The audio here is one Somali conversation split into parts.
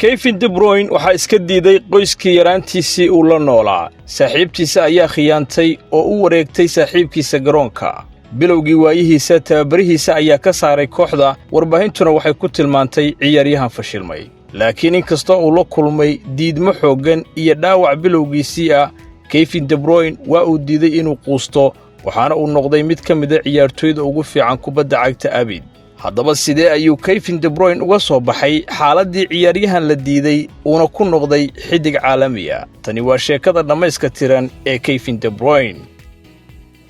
Kevin De Bruyne waxaa iska diiday qoyskii yaraantiisii uu la noolaa. Saaxiibtiisa ayaa khiyaantay oo u wareegtay saaxiibkiisa garoonka. Bilowgii waayihiisa, tababarihiisa ayaa ka saaray kooxda, warbaahintuna waxay ku tilmaantay ciyaaryahan fashilmay. Laakiin inkastoo uu la kulmay diidmo xooggan iyo dhaawac bilowgiisii ah, Kevin De Bruyne waa uu diiday inuu quusto, waxaana uu noqday mid ka mida ciyaartooyda ugu fiican kubadda cagta abid. Haddaba, sidee ayuu Kevin De Bruyne uga soo baxay xaaladdii ciyaaryahan la diiday, uuna ku noqday xiddig caalamiya? Tani waa sheekada dhammayska tiran ee Kevin De Bruyne.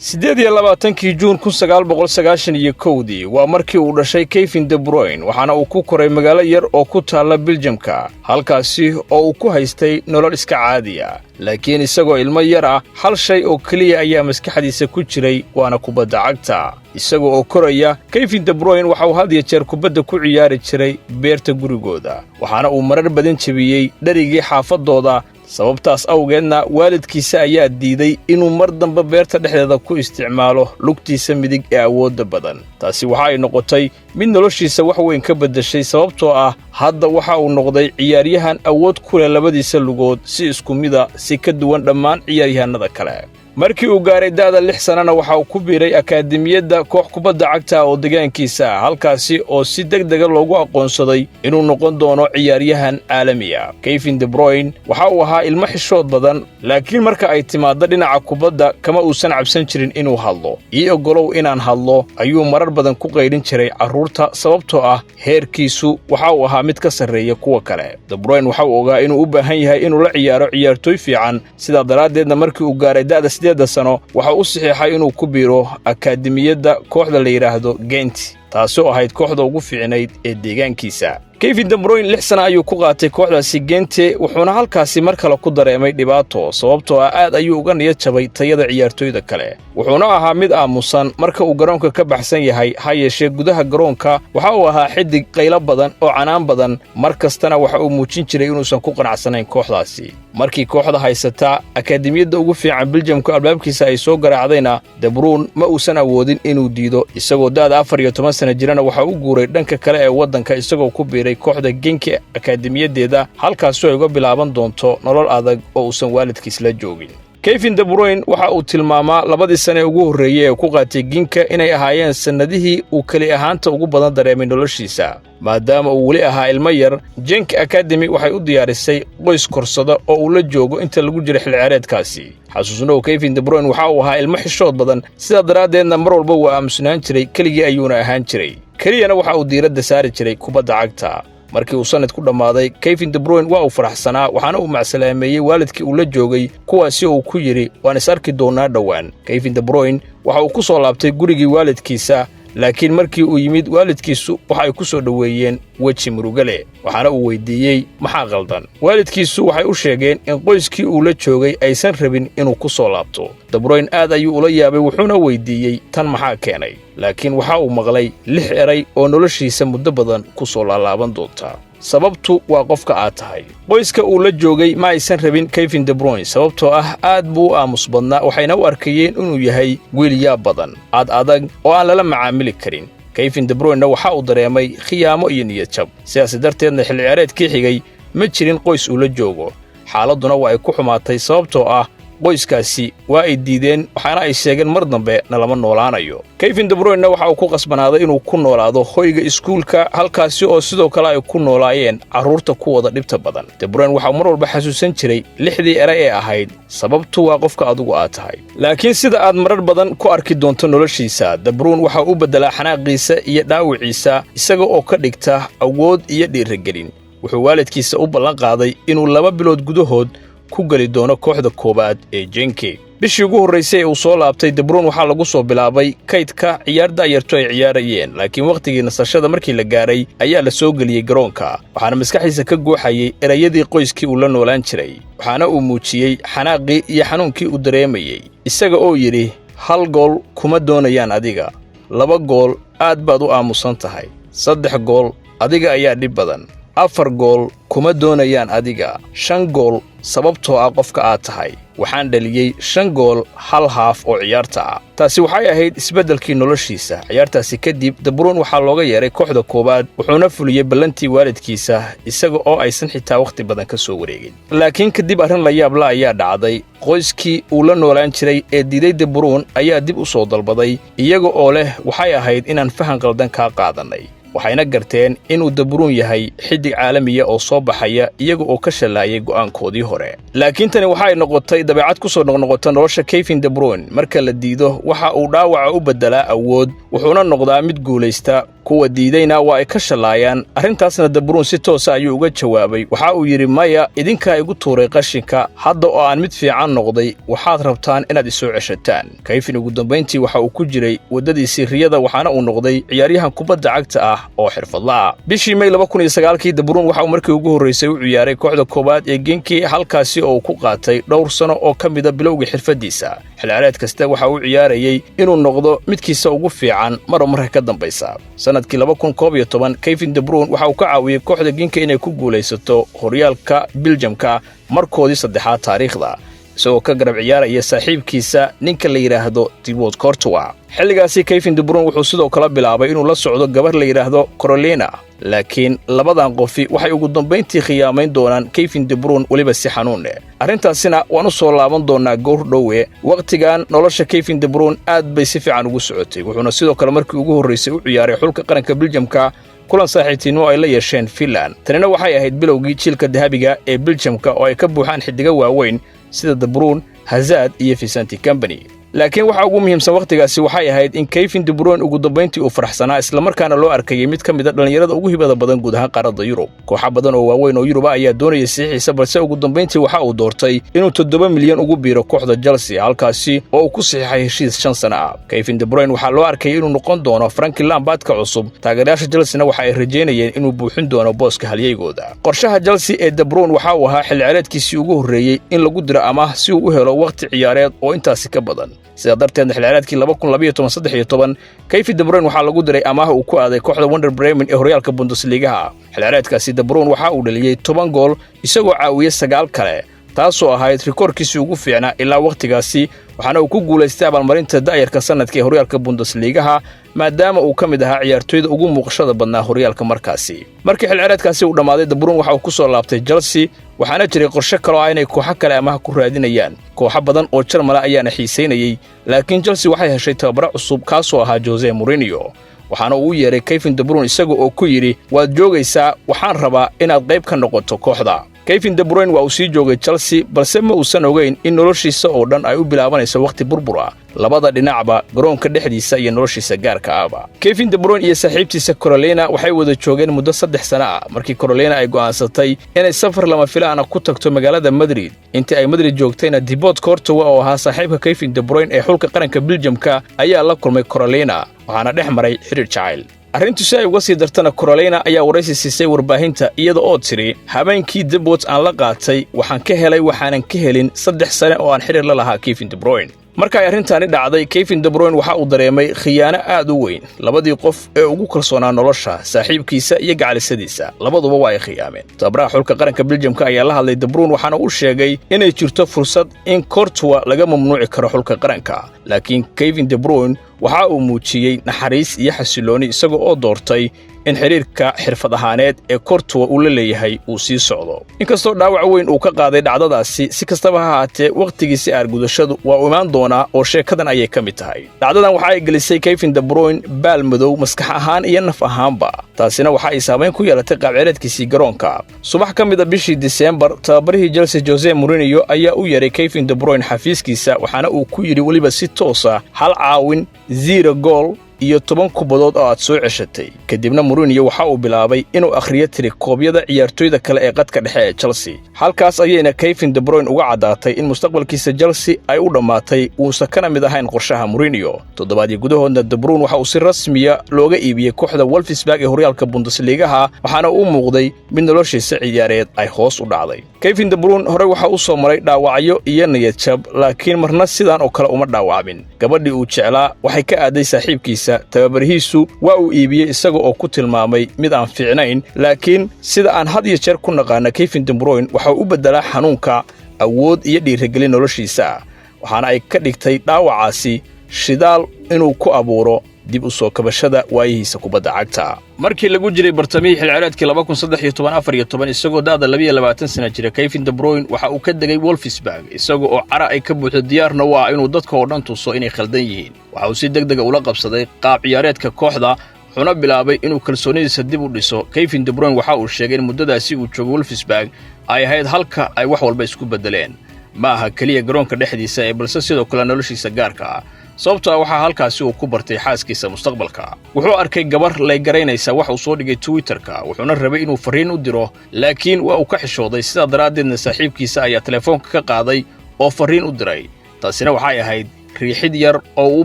28-kii Juun 1991-dii waa markii uu dhashay Kevin De Bruyne, waxaana uu ku koray magaalo yar oo ku taalla Biljamka, halkaasi oo uu ku haystay nolol iska caadiya. Laakiin isagoo ilmo yar ah, hal shay oo keliya ayaa maskaxdiisa ku jiray, waana kubadda cagta. Isaga oo koraya, Kevin De Bruyne waxa uu had iyo jeer kubadda ku ciyaari jiray beerta gurigooda, waxaana uu marar badan jebiyey dharigii xaafaddooda. Sababtaas awgeedna waalidkiisa ayaa diiday inuu mar dambe beerta dhexdeeda ku isticmaalo lugtiisa midig ee awoodda badan. Taasi waxa ay noqotay mid noloshiisa wax weyn ka beddeshay, sababtoo ah hadda waxa uu noqday ciyaaryahan awood ku leh labadiisa lugood si isku mida, si ka duwan dhammaan ciyaaryahanada kale. Markii uu gaaray da'da 6 sannana, waxa uu ku biiray akaademiyadda koox kubadda cagta oo deegaankiisa ah, halkaasi oo si deg dega loogu aqoonsaday inuu noqon doono ciyaaryahan caalamiya. Kevin De Bruyne waxa uu ahaa ilmo xishood badan, laakiin marka ay timaaddo dhinaca kubadda, kama uusan cabsan jirin inuu hadlo. "Ii oggolow inaan hadlo," ayuu marar badan ku qaydhin jiray carruurta, sababtoo ah heerkiisu waxa uu ahaa mid ka sarreeya kuwa kale. De Bruyne waxa uu ogaa inuu u baahan yahay inuu la ciyaaro ciyaartooy fiican. Sidaa daraaddeedna, markii uu gaaray da'da 8 sano, waxa u saxiixay inuu ku biiro akaademiyadda kooxda la yidhaahdo Gent, taasoo ahayd kooxda ugu fiicnayd ee deegaankiisa. Kevin De Bruyne 6 sana ayuu ku qaatay kooxdaasi Gente, wuxuuna halkaasi mar kale ku dareemay dhibaato, sababtoo ah aad ayuu uga niyad jabay tayada ciyaartooyda kale. Wuxuuna ahaa mid aamusan marka uu garoonka ka baxsan yahay, ha yeeshee gudaha garoonka waxa uu ahaa xidig qaylo badan oo canaan badan. Mar kastana waxa uu muujin jiray inuusan ku qanacsanayn kooxdaasi. Markii kooxda haysata akaademiyadda ugu fiican Biljamku albaabkiisa ay soo garaacdayna, De Bruyne ma uusan awoodin inuu diido. Isagoo da'da 14 sana jirana, waxa u guuray dhanka kale ee waddanka, isagoo ku biiray kooxda Genk akaademiyaddeeda, halkaasoo ay uga bilaaban doonto nolol adag oo uusan waalidkiis la joogin. Kevin De Bruyne waxa uu tilmaamaa labadii sane ugu horreeyey ee ku qaatay Genk inay ahaayeen sannadihii uu keli ahaanta ugu badan dareemay noloshiisa. Maadaama uu weli ahaa ilmo yar, Genk Academy waxay u diyaarisay qoys korsada oo uu la joogo inta lagu jira xilciyaareedkaasi. Xasuusnow, Kevin De Bruyne waxa uu ahaa ilmo xishood badan, sidaa daraaddeedna mar walba waa aamusnaan jiray, keligii ayuuna ahaan jiray, keliyana waxa uu diiradda saari jiray kubadda cagta. Markii uu sanad ku dhammaaday, Kevin De Bruyne waa uu faraxsanaa, waxaana uu macsalaameeyey waalidkii uu la joogay, kuwaasi uu ku yidhi, "Waan is arki doonnaa dhowaan." Kevin De Bruyne waxa uu ku soo laabtay gurigii waalidkiisa, laakiin markii uu yimid, waalidkiisu waxa ay ku soo dhoweeyeen weji murugale, waxaana uu weyddiiyey maxaa qaldan. Waalidkiisu waxay u sheegeen in qoyskii uu la joogay aysan rabin inuu ku soo laabto. De Bruyne aad ayuu ula yaabay, wuxuuna weyddiiyey tan maxaa keenay. Laakiin waxa uu maqlay lix eray oo noloshiisa muddo badan ku soo laalaaban doonta: "Sababtu waa qofka aad tahay." Qoyska uu la joogay ma aysan rabin Kevin De Bruyne, sababtoo ah aad buu u aamus badnaa, waxayna u arkayeen inuu yahay wiil yaab badan, aad adag oo aan lala macaamili karin. Kevin De Bruyne waxa uu dareemay khiyaamo iyo niyad jab, sidaas darteedna xilciyaareedkii xigay ma jirin qoys uu la joogo. Xaaladduna waa ay ku xumaatay, sababtoo ah qoyskaasi waa ay diideen, waxaana ay sheegeen, "Mar dambe nalama noolaanayo." Kevin De Bruyne waxa uu ku qasbanaaday inuu ku noolaado hoyga iskuulka, halkaasi oo sidoo kale ay ku noolaayeen carruurta kuwada dhibta badan. De Bruyne waxa uu mar walba xasuusan jiray lixdii eray ee ahayd, "Sababtu waa qofka adigu aad tahay." Laakiin sida aad marar badan ku arki doonto noloshiisa, De Bruyne waxa uu beddelaa xanaaqiisa iyo dhaawiciisa, isaga oo ka dhigta awood iyo dhiirigelin. Wuxuu waalidkiisa u ballan qaaday inuu 2 bilood gudahood ku geli doono kooxda koowaad ee Genk. Bishii ugu horraysay ee uu soo laabtay, De Bruyne waxaa lagu soo bilaabay kaydka ciyaar da'yartu ay ciyaarayeen, laakiin wakhtigii nasashada markii la gaaray ayaa la soo geliyey garoonka, waxaana maskaxdiisa ka guuxayay erayadii qoyskii uu la noolaan jiray, waxaana uu muujiyey xanaaqii iyo xanuunkii uu dareemayey, isaga oo yidhi, "Hal gool kuma doonayaan adiga, laba gool aad baad u aamusan tahay, saddex gool adiga ayaa dhib badan." Afar gool kuma doonayaan adiga, shan gool sababtoo ah qofka aad tahay. Waxaan dhaliyey shan gool hal haaf oo ciyaarta ah. Taasi waxay ahayd isbeddelkii noloshiisa. Ciyaartaasi kadib, De Bruyne waxaa looga yeeray kooxda koowaad, wuxuuna fuliyey ballantii waalidkiisa isaga oo aysan xitaa wakhti badan ka soo wareegin. Laakiin kadib arrin la yaab la ayaa dhacday. Qoyskii uu la noolaan jiray ee diiday De Bruyne ayaa dib u soo dalbaday, iyaga oo leh waxay ahayd inaan fahan qaldan kaa qaadannay. Waxayna garteen inuu De Bruyne yahay xiddig caalamiya oo soo baxaya, iyaga oo ka shallaayay go'aankoodii hore. Laakiin tani waxay noqotay dabeecad ku soo noqnoqota nolosha Kevin De Bruyne. Marka la diido, waxa uu dhaawaca u beddelaa awood, wuxuuna noqdaa mid guulaysta. Kuwa diidayna waa ay ka shallaayaan. Arrintaasna De Bruyne si toosa ayuu uga jawaabay. Waxa uu yidhi: "Maya, idinkaa igu tuuray qashinka. Hadda oo aan mid fiican noqday, waxaad rabtaan inaad isoo ceshataan." Kevin ugu dambayntii waxa uu ku jiray waddadiisii riyada, waxaana uu noqday ciyaaryahan kubadda cagta ah oo xirfadla ah. Bishii May 2009kii, De Bruyne waxa uu markii ugu horraysay u ciyaaray kooxda koowaad ee Genk, halkaasi oo uu ku qaatay dhowr sano oo ka mida bilowga xirfaddiisa. Xilciyaareed kasta waxa uu ciyaarayey inuu noqdo midkiisa ugu fiican marba marka ka dambaysa. Sanadkii 2011, Kevin De Bruyne waxa uu ka caawiyey kooxda Genk inay ku guulaysato horyaalka Biljamka markoodii saddexaad taariikhda, isagoo ka garab ciyaaraya saaxiibkiisa ninka la yidhaahdo Thibaut Courtois. Xilligaasi Kevin De Bruyne wuxuu sidoo kale bilaabay inuu la socdo gabar la yidhaahdo Carolina, laakiin labadan qofi waxay ugu dambayntii khiyaamayn doonaan Kevin De Bruyne, weliba si xanuun leh. Arrintaasina waan u soo laaban doonnaa goor dhowe. Wakhtigan nolosha Kevin De Bruyne aad bay si fiican ugu socotay, wuxuuna sidoo kale markii ugu horraysay u ciyaaray xulka qaranka Biljamka kulan saaxiibtinimo ay la yeesheen Finland. Tanina waxay ahayd bilowgii jiilka dahabiga ee Biljamka oo ay ka buuxaan xiddigo waaweyn sida De Bruyne, Hazard iyo Vincent Kompany. Laakiin waxa ugu muhiimsan wakhtigaasi waxay ahayd in Kevin De Bruyne ugu dambayntii uu faraxsanaa, islamarkaana loo arkayay mid ka mid a dhallinyarada ugu hibada badan guud ahaan qaaradda Yurub. Kooxo badan oo waaweyn oo Yuruba ayaa doonaya saxiixiisa, balse ugu dambayntii waxa uu doortay inuu 7 milyan ugu biiro kooxda Chelsea, halkaasi oo uu ku saxiixay heshiis 5 sano ah. Kevin De Bruyne waxaa loo arkayay inuu noqon doono Frank Lampardka cusub. Taageerayaasha Chelsea-na waxa ay rajaynayeen inuu buuxin doono booska halyeygooda. Qorshaha Chelsea ee De Bruyne waxa uu ahaa xilli ciyaareedkiisii ugu horreeyey in lagu diro amaah si uu u helo wakhti ciyaareed oo intaasi ka badan. Sidaa darteedna xilciyaareedkii 2012-13, Kevin De Bruyne waxaa lagu diray amaah uu ku aaday kooxda Werder Bremen ee horyaalka Bundesligaha. Xilciyaareedkaasi De Bruyne waxa uu dhaliyey 10 gool isagoo caawiyey sagaal kale, taasoo ahayd rikoorkiisii ugu fiicnaa ilaa wakhtigaasi, waxaana uu ku guulaystay abaalmarinta da'yarka sannadka ee horyaalka Bundesligaha, maadaama uu ka mid ahaa ciyaartooyda ugu muuqashada badnaa horyaalka markaasi. Markii xilciyaareedkaasi uu dhammaaday, De Bruyne waxa uu ku soo laabtay Chelsea, waxaana jiray qorshe kaloo ah inay kooxo kale amaah ku raadinayaan. Kooxo badan oo Jarmala ayaana xiisaynayey, laakiin Chelsea waxay heshay tababaro cusub, kaasoo ahaa Jose Mourinho, waxaana uu u yeeray Kevin De Bruyne isaga oo ku yidhi: "Waad joogaysaa, waxaan rabaa inaad qayb ka noqoto kooxda." Kevin De Bruyne waa uu sii joogay Chelsea, balse ma uusan ogayn in noloshiisa oo dhan ay u bilaabanayso wakhti burbur ah, labada dhinacba, garoonka dhexdiisa iyo noloshiisa gaarka ahba. Kevin De Bruyne iyo saaxiibtiisa Carolina waxay wada joogeen muddo 3 sano ah markii Carolina ay go'aansatay inay safar lama filaana ku tagto magaalada Madrid. Intii ay Madrid joogtayna, Thibaut Courtois oo ahaa saaxiibka Kevin De Bruyne ee xulka qaranka Biljamka ayaa la kulmay Carolina, waxaana dhex maray xidhiir jacayl. Arrintu si ay uga sii dartana, Carolina ayaa waraysi siisay warbaahinta iyada oo tidhi: "Habeenkii Thibaut aan la qaatay, waxaan ka helay waxaanan ka helin 3 sane oo aan xidhiir la lahaa Kevin De Bruyne." Marka ay arrintaani dhacday, Kevin De Bruyne waxa uu dareemay khiyaano aad u weyn. Labadii qof ee ugu kalsoonaa nolosha, saaxiibkiisa iyo gacalisadiisa, labaduba waa ay khiyaameen. Tababaraha xulka qaranka Biljamka ayaa la hadlay De Bruyne, waxaana uu sheegay inay jirto fursad in Courtois laga mamnuuci karo xulka qaranka. Laakiin Kevin De Bruyne waxa uu muujiyey naxariis iyo xasillooni, isaga oo doortay in xidhiirka xirfad ahaaneed ee Courtois uu la leeyahay uu sii socdo, inkastoo dhaawac weyn uu ka qaaday dhacdadaasi. Si kastaba ha ahaatee, wakhtigiisi aargudashadu waa uu imaan doonaa oo sheekadan ayay ka mid tahay. Dhacdadan waxa ay gelisay Kevin De Bruyne baal madow maskax ahaan iyo naf ahaanba, taasina waxa ay saamayn ku yeelatay qaabcireedkiisii garoonka. Subax ka mid a bishii Diseembar, tababarihii Chelsea Jose Mourinho ayaa u yeeray Kevin De Bruyne xafiiskiisa, waxaana uu ku yidhi weliba si toosa: "Hal caawin, zero gool iyo 10 kubadood oo aad soo ceshatay." Kadibna Mourinho waxa uu bilaabay inuu akhriyo tiri koobyada ciyaartooyda kale ee qadka dhexe ee Chelsea. Halkaas ayayna Kevin De Bruyne uga caddaatay in mustaqbalkiisa Chelsea ay u dhammaatay, uusan kana mid ahayn qorshaha Mourinho. Toddobaadyo gudahoodna De Bruyne waxa uu si rasmiya looga iibiyey kooxda Wolfsburg ee horyaalka Bundesligaha, waxaana uu muuqday mid noloshiisa ciyaareed ay hoos u dhacday. Kevin De Bruyne horey waxa uu soo maray dhaawacyo iyo niyad jab, laakiin marna sidaan oo kale uma dhaawacmin. Gabadhii uu jeclaa waxay ka aaday saaxiibkiisa. Tababarihiisu waa uu iibiyey isaga oo ku tilmaamay mid aan fiicnayn, laakiin sida aan had iyo jeer ku naqaana, Kevin De Bruyne waxa uu u beddelaa xanuunka awood iyo dhiirigelin noloshiisa, waxaana ay ka dhigtay dhaawacaasi shidaal inuu ku abuuro dib u soo kabashada waayihiisa kubadda cagta. Markii lagu jiray bartamihii xilciyaareedkii 2013-14, isagoo da'da 22 sana jira, Kevin De Bruyne waxa uu ka degay Wolfsburg isaga oo cara ay ka buuxdo, diyaarna u ah inuu dadka oo dhan tuso inay khaldan yihiin. Waxa uu si deg dega ula qabsaday qaab ciyaareedka kooxda, wuxuuna bilaabay inuu kalsoonidiisa dib u dhiso. Kevin De Bruyne waxa uu sheegay in muddadaasi uu joogo Wolfsburg ay ahayd halka ay wax walba isku beddeleen, ma aha keliya garoonka dhexdiisa ee balse sidoo kale noloshiisa gaarka ah, sababtoo ah waxaa halkaasi uu ku bartay xaaskiisa mustaqbalka. Wuxuu arkay gabar laygaraynaysa wax uu soo dhigay Twitterka, wuxuuna rabay inuu farriin u diro, laakiin waa uu ka xishooday. Sidaa daraaddeedna saaxiibkiisa ayaa telefoonka ka qaaday oo farriin u diray. Taasina waxay ahayd riixid yar oo uu u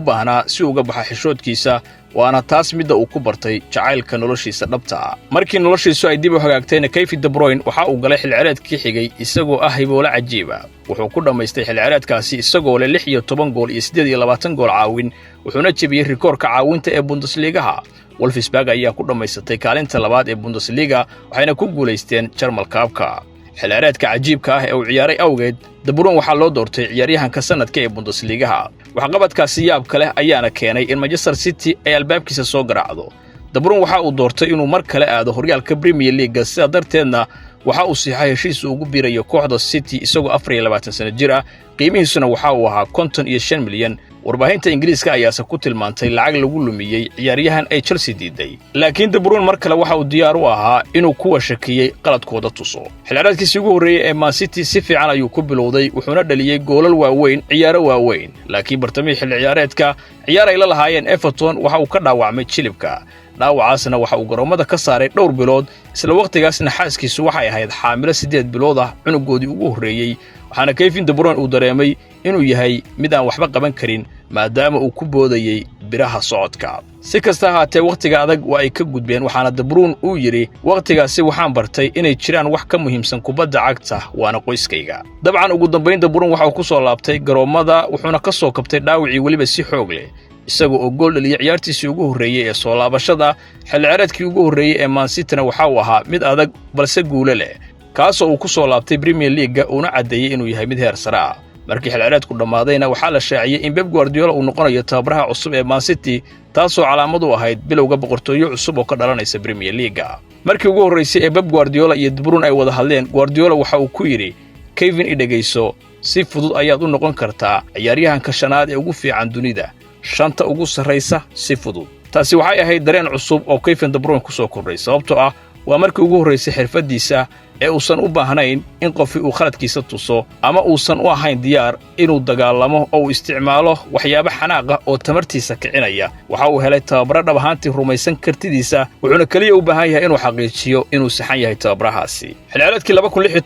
baahnaa si uga baxa xishoodkiisa, waana taas midda uu ku bartay jacaylka noloshiisa dhabta ah. Markii noloshiisu ay dib u hagaagtayna, Kevin De Bruyne waxa uu galay xilciyaareedkii xigay isagoo ah hiboole cajiiba. Wuxuu ku dhammaystay xilciyaareedkaasi isagoo leh 16 gool iyo 28 gool caawin, wuxuuna jebiyey rikoorka caawinta ee Bundesligaha. Wolfsburg ayaa ku dhammaysatay kaalinta labaad ee Bundesliga, waxayna ku guulaysteen Jarmal Cup-ka. Xilciyaareedka cajiibka ah ee uu ciyaaray awgeed, De Bruyne waxaa loo doortay ciyaaryahanka sanadka ee Bundesligaha. Waxqabadkaasi yaabka leh ayaana keenay in Manchester City ay albaabkiisa soo garaacdo. De Bruyne waxa uu doortay inuu mar kale aado horyaalka Premier League-ga, sidaa darteedna waxa uu siixay heshiis uu ugu biirayo kooxda City isagoo 24 sano jir ah. Qiimihiisuna waxa uu ahaa 55 milyan. Warbaahinta Ingiriiska ayaase ku tilmaantay lacag lagu lumiyey ciyaaryahan ay Chelsea diiday, laakiin De Bruyne mar kale waxa uu diyaar u ahaa inuu kuwa shakiyey qaladkooda tuso. Xilciyaareedkiisii ugu horreeyey ee Man City si fiican ayuu ku bilowday, wuxuuna dhaliyey goolal waaweyn ciyaaro waaweyn, laakiin bartamihii xilli ciyaareedka, ciyaar ay la lahaayeen Everton, waxa uu ka dhaawacmay jilibka. Dhaawacaasna waxa uu garoommada ka saaray dhowr bilood. Isla wakhtigaasna xaaskiisu waxay ahayd xaamilo 8 bilood ah cunugoodii ugu horreeyey, waxaana Kevin De Bruyne uu dareemay inuu yahay mid aan waxba qaban karin, maadaama uu ku boodayey biraha socodka. Si kasta ahaatee, wakhtiga adag waa ay ka gudbeen, waxaana De Bruyne uu yidhi: "Wakhtigaasi waxaan bartay inay jiraan wax ka muhiimsan kubadda cagta, waana qoyskayga." Dabcan, ugu dambayn De Bruyne waxa uu ku soo laabtay garoommada, wuxuuna ka soo kabtay dhaawicii weliba si xoog leh, isaga oo gool dhaliyay ciyaartiisii ugu horreeyey ee soo laabashada. Xilli ciyaareedkii ugu horreeyey ee Man Cityna waxa uu ahaa mid adag balse guulo leh, kaasoo uu ku soo laabtay Premier League-ga, uuna caddeeyey inuu yahay mid heer sare ah. Markii xilciyaareedku dhammaadayna, waxaa la shaaciyey in Pep Guardiola uu noqonayo tababaraha cusub ee Man City, taasoo calaamad u ahayd bilowga boqortooyo cusub oo ka dhalanaysa Premier League-ga. Markii ugu horraysay ee Pep Guardiola iyo De Bruyne ay wada hadleen, Guardiola waxa uu ku yidhi: "Kevin, i dhegayso, si fudud ayaad u noqon kartaa ciyaaryahanka shanaad ee ugu fiican dunida, shanta ugu sarraysa si fudud." Taasi waxay ahayd dareen cusub oo Kevin De Bruyne ku soo kordhay, sababtoo ah waa markii ugu horraysay xirfaddiisa ee uusan u baahnayn in qofi uu khaladkiisa tuso, ama uusan u ahayn diyaar inuu dagaalamo oo uu isticmaalo waxyaabo xanaaqa oo tamartiisa kicinaya. Waxa uu helay tababaro dhab ahaantii rumaysan kartidiisa, wuxuuna keliya u baahan yahay inuu xaqiijiyo inuu saxan yahay tababarahaasi. Xilciyaareedkii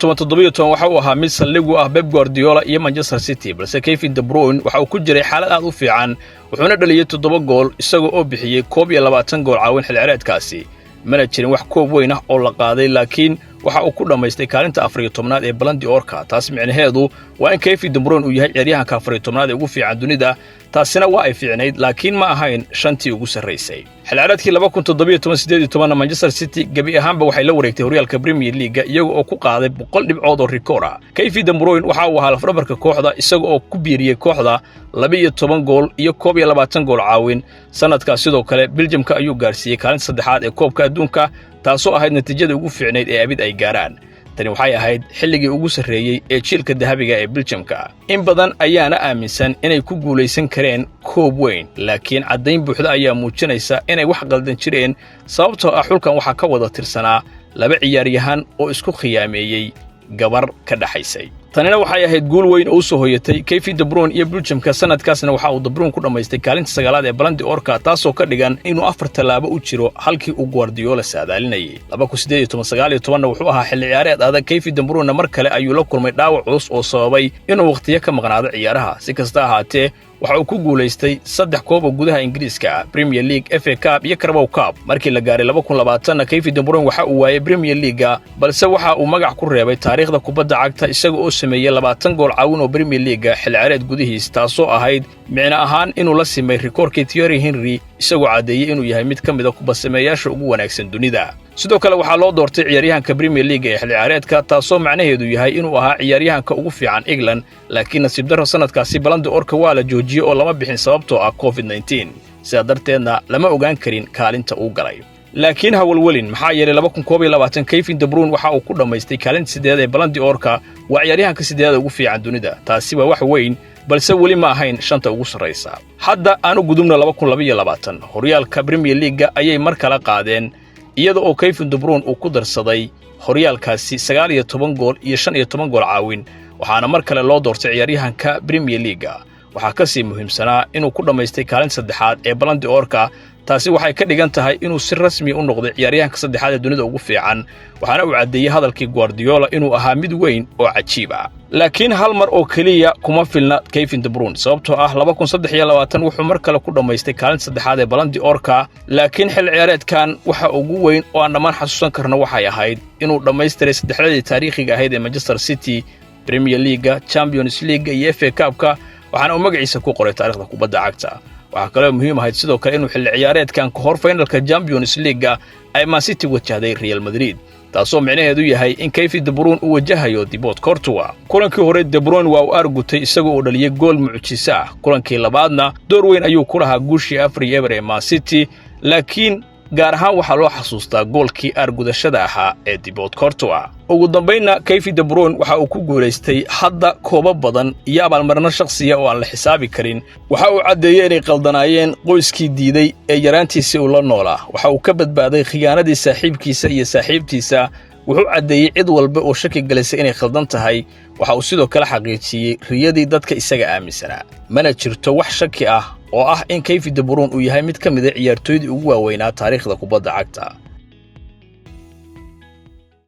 waxa uu ahaa mid saldhig u ah Pep Guardiola iyo Manchester City, balse Kevin De Bruyne waxa uu ku jiray xaalad aad u fiican, wuxuuna dhaliyey 7 gool isaga oo bixiyey 21 gool caawin xilciyaareedkaasi. Mana jirin wax koob weyn ah oo la qaaday, laakiin waxa uu ku dhammaystay kaalinta 14aad ee Ballon d'Or-ka. Taas micnaheedu waa in Kevin De Bruyne uu yahay ciyaaryahanka 14aad ee ugu fiican dunida. Taasina waa ay fiicnayd, laakiin ma ahayn shantii ugu sarraysay. Xilciyaareedkii Manchester City gebi ahaanba waxay la wareegtay horyaalka Premier League-ga, iyaga oo ku qaaday 100 dhibcood oo rikoor ah. Kevin De Bruyne waxa uu ahaa lafdhabarka kooxda, isaga oo ku biiriyey kooxda 12 gool iyo 21 gool caawin. Sannadkaas sidoo kale Biljamka ayuu gaarsiiyey kaalinta saddexaad ee koobka adduunka, taasoo ahayd natiijada ugu fiicnayd ee abid ay gaaraan. Tani waxay ahayd xilligii ugu sarreeyey ee jiilka dahabiga ee Biljamka. In badan ayaana aaminsan inay ku guulaysan kareen koob weyn, laakiin caddayn buuxda ayaa muujinaysa inay wax qaldan jireen, sababtoo ah xulkan waxaa ka wada tirsanaa laba ciyaaryahan oo isku khiyaameeyey gabar ka dhaxaysay. Tanina waxay ahayd guul weyn oo u soo hoyatay Kevin De Bruyne iyo Biljamka. Sannadkaasna waxa uu De Bruyne ku dhammaystay kaalinta sagaalaad ee Ballon d'Or-ka, taasoo ka dhigan inuu 4 tallaabo u jiro halkii uu Guardiola saadaalinayay. Na wuxuu ahaa xilli ciyaareed adag. Kevin De Bruyne mar kale ayuu la kulmay dhaawac culus oo sababay inuu wakhtiyo ka maqnaado ciyaaraha. Si kasta ahaatee, waxa uu ku soo laabtay xilli ciyaareedkii xigay isagoo Waxa uu ku guulaystay saddex koob oo gudaha Ingiriiska ah: Premier League, FA Cup iyo Carabao Cup. Markii la gaaray 2020na, Kevin De Bruyne waxa uu waayey Premier League-ga, balse waxa uu magac ku reebay taariikhda kubadda cagta, isaga oo sameeyey 20 gool caawin oo Premier League-ga xilli ciyaareed gudihiis, taasoo ahayd micno ahaan inuu la simay rikoorkii Thierry Henry, isagoo caddeeyey inuu yahay mid ka mid ah kubadsameeyaasha ugu wanaagsan dunida. Sidoo kale waxaa loo doortay ciyaaryahanka Premier League ee xilli ciyaareedka, taasoo macnaheedu yahay inuu ahaa ciyaaryahanka ugu fiican England. Laakiin nasiib darro, sannadkaasi Ballon d'Or-ka waa la joojiyey oo lama bixin, sababtoo ah COVID-19. Sidaa darteedna lama ogaan karin kaalinta uu galay. Laakiin hawalwelin, maxaa yeelay 2021 Kevin De Bruyne waxa uu ku dhammaystay kaalinta siddeedaad ee Ballon d'Or-ka. Waa ciyaaryahanka siddeedaad ugu fiican dunida. Taasi waa wax weyn, balse weli ma ahayn shanta ugu sarraysa. Hadda aan u gudubno 2022. Horyaalka Premier League-ga ayay mar kale qaadeen, iyada oo Kevin De Bruyne uu ku darsaday horyaalkaasi 19 gool iyo 15 gool caawin, waxaana mar kale loo doortay ciyaaryahanka Premier League-ga. Waxaa ka sii muhiimsanaa inuu ku dhammaystay kaalinta saddexaad ee Ballon d'Or-ka. Taasi waxay ka dhigan tahay inuu si rasmi u noqday ciyaaryahanka saddexaad ee dunida ugu fiican, waxaana uu caddeeyey hadalkii Guardiola inuu ahaa mid weyn oo cajiib ah. Laakiin hal mar oo keliya kuma filna Kevin De Bruyne, sababtoo ah 2023 wuxuu mar kale ku dhammaystay kaalinta saddexaad ee Ballon d'Or-ka. Laakiin xil ciyaareedkan waxa ugu weyn oo aan dhammaan xasuusan karno waxay ahayd inuu dhammaystiray saddexdadii taariikhiga ahayd ee Manchester City: Premier League-ga, Champions League-ga iyo FA Cup-ka, waxaana uu magaciisa ku qoray taariikhda kubadda cagta. Waxaa kaloo muhiim ahayd sidoo kale inuu xilli ciyaareedkan ka hor finalka Champions League-ga ay Man City wajahday Real Madrid, taasoo micnaheedu yahay in Kevin De Bruyne uu wajahayo Thibaut Courtois. Kulankii hore De Bruyne waa uu aargutay, isaga oo dhaliyey gool mucjiso ah. Kulankii labaadna door weyn ayuu ku lahaa guushii 4-0 ee Man City, laakiin gaar ahaan waxaa loo xasuustaa goolkii aargudashada ahaa ee Thibaut Courtois. Ugu dambaynna Kevin De Bruyne waxa uu ku guulaystay hadda koobo badan iyo abaalmarino shakhsiya oo aan la xisaabi karin. Waxa uu caddeeyey inay qaldanaayeen qoyskii diiday ee yaraantiisii uu la noolaa. Waxa uu ka badbaaday khiyaanadii saaxiibkiisa iyo saaxiibtiisa. Wuxuu caddeeyey cid walba oo shaki gelisay inay khaldan tahay. Waxa uu sidoo kale xaqiijiyey riyadii dadka isaga aaminsanaa. Mana jirto wax shaki ah oo ah in Kevin De Bruyne uu yahay mid ka mid ah ciyaartooydii ugu waaweynaa taariikhda kubadda cagta.